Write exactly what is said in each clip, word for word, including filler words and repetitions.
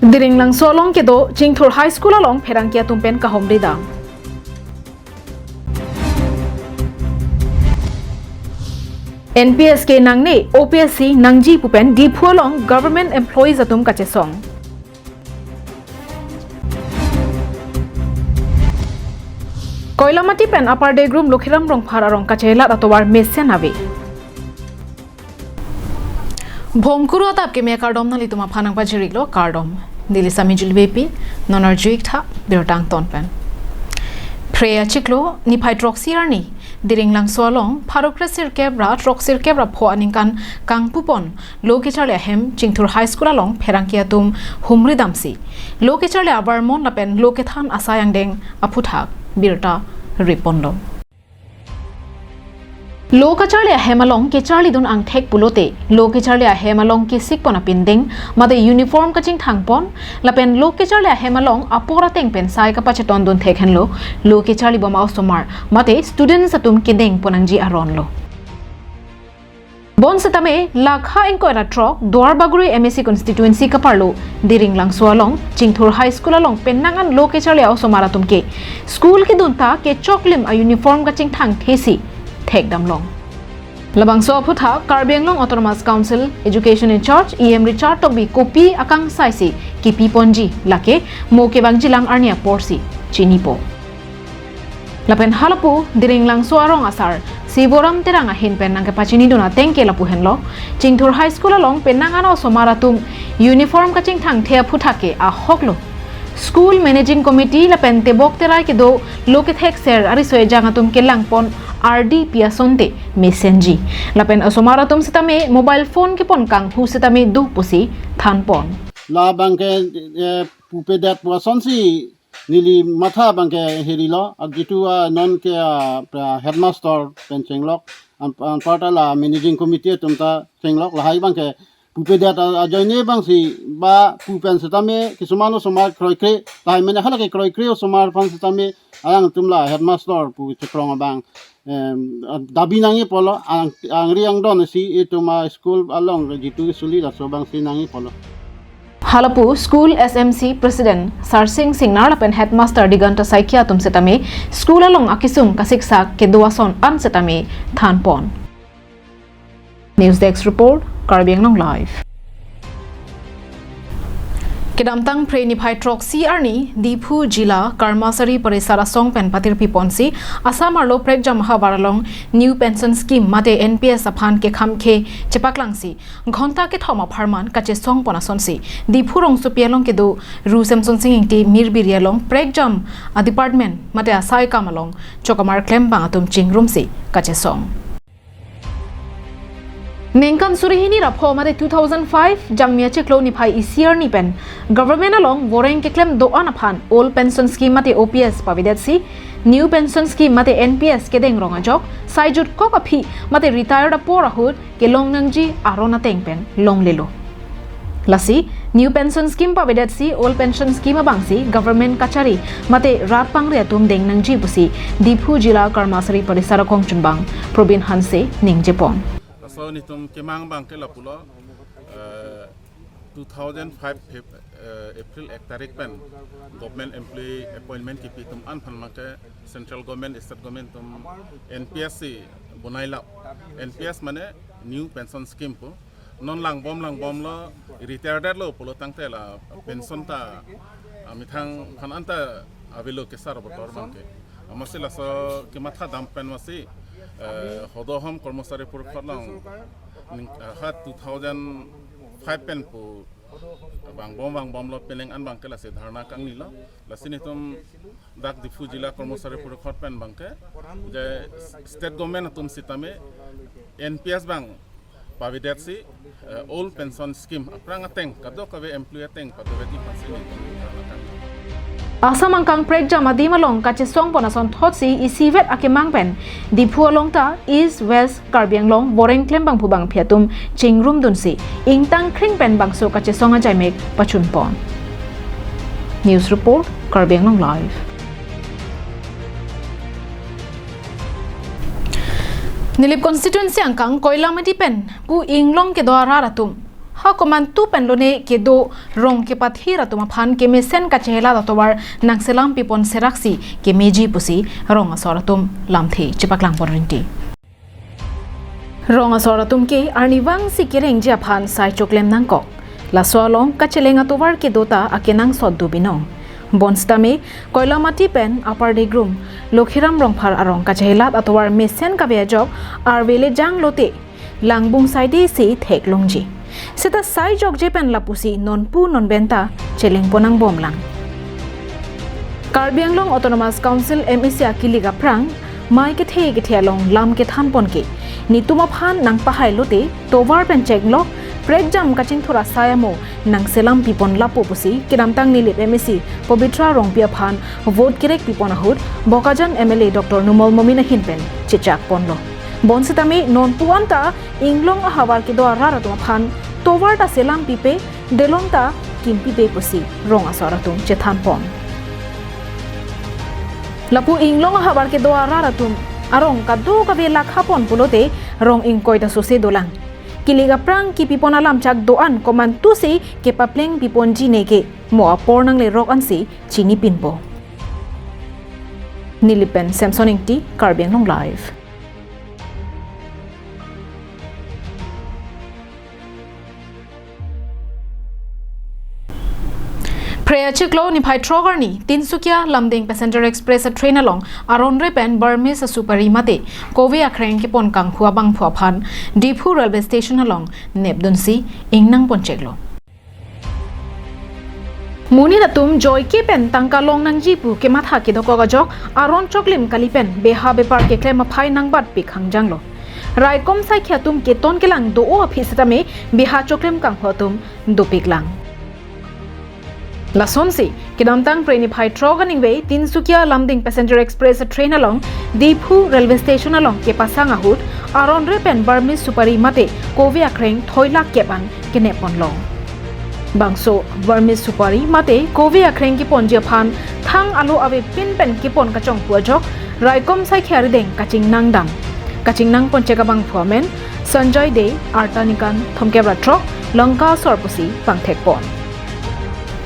Diringlangso along kedo Chingthur High School along pherangke atum pen kahumri dam. N P S ke nangne, O P S si nangji pu pen Diphu along government employees atum kachesong. Koilamati pen Upper Degrum Lokhiram Rongphar arong kachelat atovar mesen ave. Bhongkuru adap keme kardom, nanglitum aphan nangpajirlo kardom. Neli Sami Julbepi, non arjuik tha birta angton pen. Phre achiklo niphai throksi arni Diringlangso along pharo kre sirkep ra throksi sirkep ra pho aningkan kangpupon lo kecharli ahem Chingthur High School along pherangke atum humri damsi lo kecharli abarmon lapen lo kethan asai angdeng aphuthak birta riponlo. Lo kacharli ahem along kecharlidun angthek pulote lo kecharli ahem along kesikpon apindeng mate uniform kachingthangpon lapen lo kecharli ahem along apor ateng pen sai kapachetondun thek henlo lo kecharlibom a-osomar mate students atum kedengpon nangji aronlo. Bonsitame lakha ingkoi ra throk Duarbagori M A C constituency kaparlo Diringlangso along Chingthur High School along penang an lo kecharli a-osomar atum ke school kedun ta kechoklim a-uniform kachingthangthesi thekdamlong. Labangso aphuthak Karbi Anglong Autonomous Council Education in Charge E M Richard Tokbi kopi akangsaisi kipiponji lake mo kevangjilang arni aporsi chinipo. Lapen halapu Diringlangso arong asar Siboram Terang ahin pen nangkepachinidun ateng ke lapu henlo, Chingthur High School along penang an a-osomar atum uniform kachingthangthe aphuthak ke ahoklo. School Managing Committee lapen Tebok Terai kedo lo kethekser ariso ejang atum kelangpon ardi pi asonte mesenji. Lapen osomar atum sitame mobile phone kepon kanghu sitame do pusi thanpon. Labangke, eh, pupedet pu asonsi neli matha abangke herilo, a jitu, ah, non ke, ah, pra headmaster pen chenglok, an, anparta la managing committee atum ta chenglok, lahai abangke pupedet a, ajoine abangsi ba pu pen sitame kisuman osomar kroikre, lahai mene hala ke kroikre osomar aphan sitame alangtum la headmaster pu chekrong abang, em, dabi nangji pulo, ang, angri angdon si itum a-school along jitu suli laso abangsi nangji pulo. Halapu School S M C President Sarsing Singnar lapen Headmaster Diganta Saikia atum sitame school along akesung kasiksak kedo ason an sitame thanpon. News Desk Report, Karbi Anglong Live. Kedamtang Phre niphai throksi arni Diphu Jila Karmasari Parisar asong pen patirpiponsi Assam arlo prekjam ahavar along New Pension Scheme mate N P S aphan kekhamkhe chepaklangsi ghonta kethom apharman kachesongpon asonsi Diphu rongsopi along kedo Ru Semsonsing Ingti Mirbiri along prekjam a-department mate asai kam along chokamar klembang atum chingrumsi kachesong. Ningkan suri hini ra pho mate two thousand five Jangmi achiklo niphai isi arni pen government along voreng keklem do-an aphan Old Pension Scheme mate O P S pavedetsi New Pension Scheme mate N P S kedeng rong ajok sai jutkok aphi mate retired apor ahut kelong nangji aron ateng pen longlelo. Lasi New Pension Scheme pavedetsi Old Pension Scheme abangsi government kachari mate rat pangri atum deng nangji pusi Diphu Jila Karmasari Parisar akongchunbang Probin Hanse ningjepon. Laso nelitum kemang abangke lapulo, eh, two thousand five Feb-, eh, April ek tarik pen government employee appointment kipi atum an aphan abangke central government, state government atum N P S si bonai lap. N P S mane New Pension Scheme pu. Non langbom langbomlo, retired lo pulo tangte la pension ta, ah, methang aphan anta avelo kesar botor abangke. Amatsi laso kematha dam pen amatsi, eh, Hodo Hom Karmasari Porikhod along, ning, ah, ha two thousand five pen pu vangbom vangbomlo, penang an abangke lasi dharna kangnilo. Lasi nelitum dak Diphu Jila Karmasari Porikhod pen abangke je state government atum sitame N P S abang pavedetsi, eh, Old Pension Scheme aphrang ateng kadokave employee ateng padovet aphansi nelitum dharna kang. Assam angkang prekjam adim along kachesongpon asonthotsi isivet akemang pen Diphu along ta East West Karbi Anglong voreng klembang pu bangphi atum chingrumdunsi ingtang khring pen bangso kachesong ajaimek pachunpon. News Report, Karbi Anglong Live. Nilip constituency angkang Koilamati pen pu inglong kedo arat atum Ha komantu pen lone kedo rong kepathir atum aphan kemesen kachehelat atovar nangselam pipon seraksi kemeji pusi rong asor atum lamthe chepaklang pon rinti. Rong asor atum ke arnivang si kerengji aphan sai choklem nangkok. Laso along kacheleng atovar kedo ta akenangsot do binong. Bonsitame Koilamati pen Upper Degrum Lokhiram Rongphar arong kachehelat atovar mesen kave ajok arve le jang lote langbung saide si theklongji. Seta sai jokje pen lapusi nonpu nonben ta cheleng pon nangbomlang. Karbi Anglong Autonomous Council M A C akilik aphrang mai kethe kethe along lam kethan pon ke netum aphan nangpahai lote tovar pen chenglok prekjam kachingthur asai amo nangselam pipon lapu pusi kedamtang Nilip M A C Pabitra Rongpi aphan vote kerek pipon ahut Bokajan M L A Doctor Numal Momin ahin pen chechak ponlo. Bonsitame nonpu anta inglong ahavar kedo arat atum aphan tovar ta selam pipe, delong ta kim pipe pusi rong asor atum chethan pon. Lapu inglong ahavar kedo arat atum arong kadokave lakha pon pulote rong ingkoi ta sose dolang. Kilik aphrang kipipon alam chak do-an komantu si kepapleng piponji neke mo apor nanglerok ansi chini pinpo. Nilip pen Samson Ingti, Karbi Anglong Live. Phre achiklo niphai throk arni Tinsukia Lumding Passenger Express a train along aron re pen Burmese asupari mate kove akreng kepon kanghu abangphu aphan Diphu railway station along nepdunsi ingnang poncheklo. Monit atum joike pen tangka long nangji pu kematha kedokok ajok aron choklim kali pen beha bepar keklem aphai nangbatpik hangjanglo. Raikom saikhi atum keton kelang do-o aphi sitame beha choklem kanghu atum dopiklang. Lasonsi kedamtang Phre niphai throk aningve Tinsukia Lumding Passenger Express train along Diphu railway station along kepasang ahut aron re pen Burmese supari mate kove akreng thoi lakh kep an kenep ponlong. Bangso Burmese supari mate kove akreng keponji aphan thang alo avepin pen kepon kachongpu ajok raikom saikhi arideng kachingnang dam. Kachingnang ponchek abangphu amen Sanjay Dey, arta ningkan thomkep ra throk, Lanka asor pusi pangthek pon.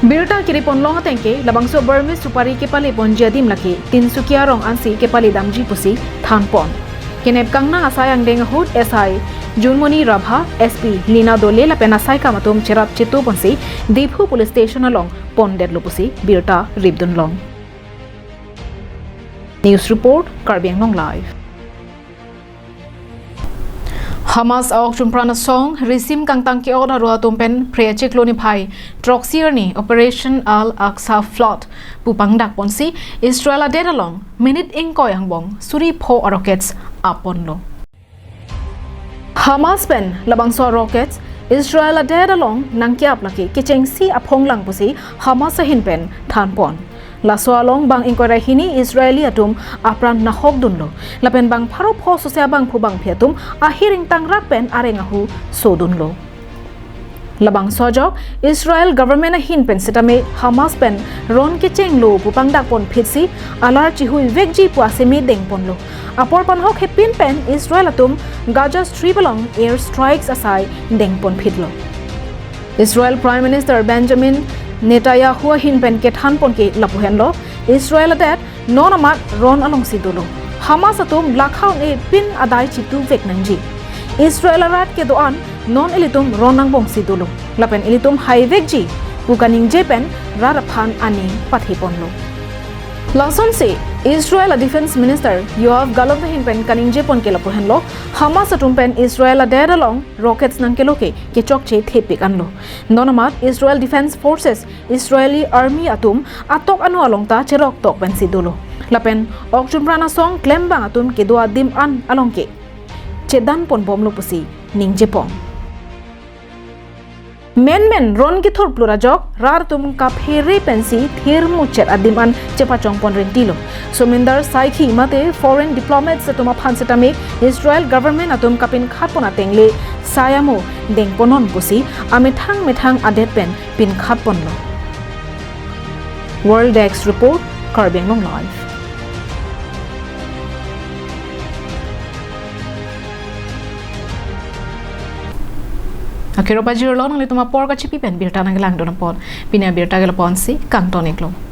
Birta kiri ponlong ateng ke labangso Burmese supari kepale ponji adim lake Tinsukia rong ansi kepale damji pusi than pon. Kenep kangnang asai angdeng ahut S I Junmoni Rabha, S P Lina Dole lapen asaikam atum cherap chetu ponsi Diphu police station along pondetlo pusi birta ripdunlong. News report, Karbi Anglong Live. Hamas a-ok chumpran asong risim kangtang ke-ot aro atum pen Phre achiklo niphai throksi arni Operation Al-Aqsa Flood pu pangdak ponsi Israel adet along minute ingkoi angbong suri pho a-rockets ap ponlo. Hamas pen labangso a-rockets Israel adet along nangke-ap lake kechengsi aphonglang pusi Hamas ahin pen than pon. Laso along bang ingkoi ra hini Israeli atum apran nahokdunlo. Lapen bang pharo pho sose abangphu bangphi atum ahir ingtangrak pen areng ahu sodunlo. Labangso ajok Israel government ahin pen sitame Hamas pen ron kechenglo pu pangdak ponphitsi alar chihuivekji pu aseme deng ponlo. Apor panhok hepin pen Israel atum Gaza Strip along air strikes asai deng ponphitlo. Israel Prime Minister Benjamin Netanyahu ahin pen kethan pon ke lapuhenlo, Israel adet non amat ron alongsi dolo. Hamas atum lakha un-e pin adai chituvek nangji. Israel arat kedo-an non ilitum ron angbongsi dolo. Lapen ilitum haivekji pu kaningje pen rat aphan aning pathe ponlo. Lasonsi Israel a-Defense Minister Yoav Gallant ahin pen kaningje pon ke lapuhenlo, Hamas atum pen Israel adet along rockets nangkelo ke kechokche thepik anlo. Non amat Israel Defense Forces, Israeli Army atum atok ano along ta cherok tok pensi dolo. Lapen ok chumpran asong klembang atum kedo adim an along ke chedan ponbomlo pusi ningje pon. Menmen ron kethur plura ajok rat atum kaphere pensi thir muchet adim an chepachong pon rentilo. Somindar saikhi mate foreign diplomats atum aphan sitame Israel government atum kapinkhat pon ateng le sai amo deng ponnon pusi amethang methang adet pen pinkhat ponlo. World Desk Report, Karbi Anglong Live. Kero pajirlo, nanglitum apor kachipi pen birta nangkelangdun apot. Pini abirta ke lapu-ansi kangton-iklo.